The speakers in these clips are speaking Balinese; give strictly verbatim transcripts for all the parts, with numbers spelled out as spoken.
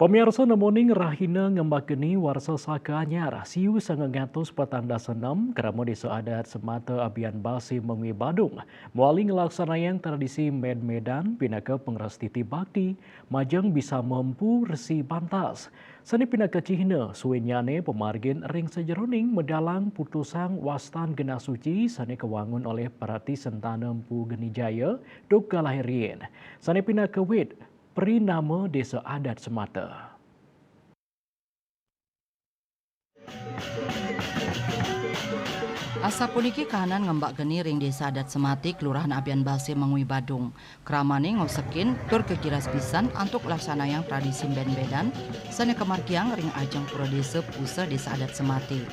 Pamiarsa, nemoning rahina ngembak geni warsa saka anyar, siu sanga ngatus patang dasa enem, krama Desa Adat Semata Abian Base Mengwi Badung mawali nglaksanayang tradisi med-medan pinaka pangrastiti bakti, majeng bisa mampu resi bantas. Sane pinaka cihna suennyane pamargin ring sajeroning medalang putusang wastan genah suci sane kawangun olih parati sentana Empu Geni Jaya duk kalahir riin. Sane pinaka wit prinama Desa Adat Semata. Asapuniki kahanan ngembak geni ring Desa Adat Semate, Kelurahan Abian Base, Mengwi Badung. Kramane ngosekin tur kagiras pisan antuk laksanayang tradisi med-medan sane kamargiang ring ajeng pura desa pusa Desa Adat Semate.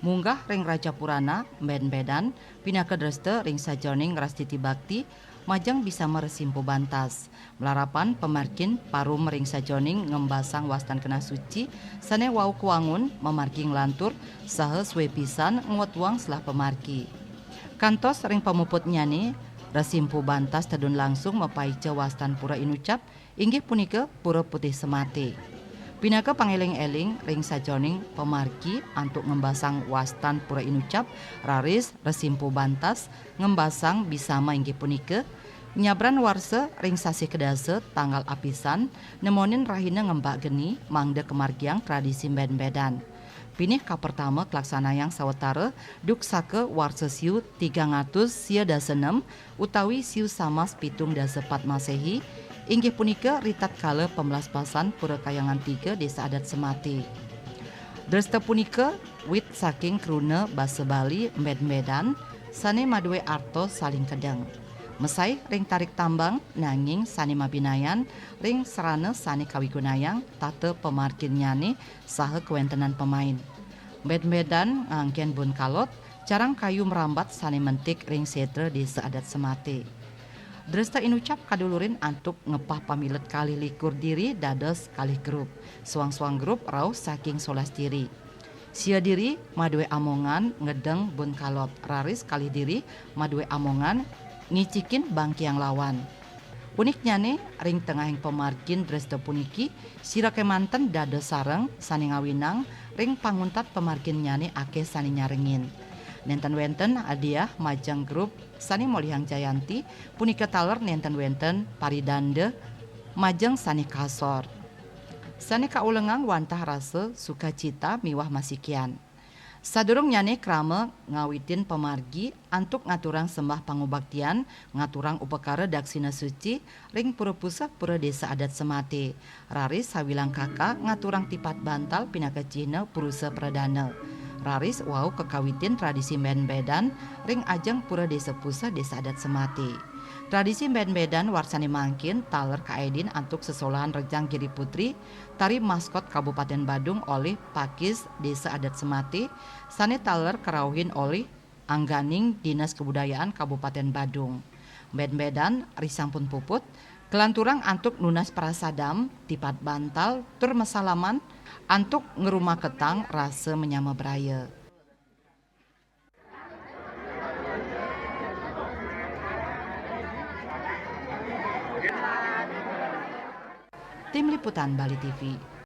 Munggah ring Raja Purana, med-medan pinaka dresta ring sajeroning ngrastiti bakti, majeng bisa mresimpu bantas. Malarapan pamargin parum ring sajeroning ngembasang wastan genah suci sane wau kawangun mamargi nglantur saha sue pisan ngwetuang selah pamargi. Kantos ring pamuputnyane, resimpu bantas tedun langsung mapaica wastan pura inucap, inggih punika Pura Putih Semate. Pinaka pangeling-eling ring sajeroning pamargi antuk ngembasang wastan pura inucap, raris resimpu bantas ngembasang bisama inggih punika, nyabran warsa ring sasih kedasa tanggal apisan nemonin rahina ngembak geni mangda kamargiang tradisi med-medan. Pinih kapertama kalaksanayang sawatara duk saka warsa siu tigang atus sia dasa enem utawi siu samas pitung dasa pat Masehi, inggih punika ritatkala pamlaspasan Pura Kayangan Tiga Desa Adat Semate. Dresta punika wit saking kruna basa Bali med-medan sane madue arta saling kedeng. Mesai ring tarik tambang, nanging sane mabinayan ring sarana sane kawigunayang tata pamarginnyane saha kawentenan pamain. Med-medan ngangken bun kalot, carang kayu mrambat sane mentik ring setra Desa Adat Semate. Dresta inucap kadulurin antuk ngepah pamilet kalih likur diri dados kalih grup. Soang-soang grup rauh saking solas diri. Sia diri madue amongan ngedeng bun kalot, raris kalih diri madue amongan ngicikin bangkiang lawan. Uniknyane, ring tengahing pamargin dresta puniki, sira kemanten dados sareng sane ngawinang ring panguntat pamarginnyane akeh sane nyarengin. Nenten wenten hadiah majeng grup sane molihang jayanti, punika taler nenten wenten paridanda majeng sane kasor. Sane kaulengang wantah rasa sukacita miwah masikian. Sadurungnyane krama ngawitin pamargi antuk ngaturang sembah pangubaktian, ngaturang upakara daksina suci ring pura puseh pura Desa Adat Semate. Raris sawilang kaka ngaturang tipat bantal pinaka cihna purusa pradana. Raris wau kakawitin tradisi med-medan ring ajeng pura desa puseh Desa Adat Semate. Tradisi med-medan warsane mangkin taler kaedin antuk sesolahan rejang Giri Putri, tari maskot Kabupaten Badung olih Pakis Desa Adat Semate, sane taler karauhin olih angganing Dinas Kebudayaan Kabupaten Badung. Med-medan risampun puput, kalanturang antuk nunas prasadam, tipat bantal, tur masalaman, antuk ngrumaketang rasa manyama braya. Tim Liputan Bali T V.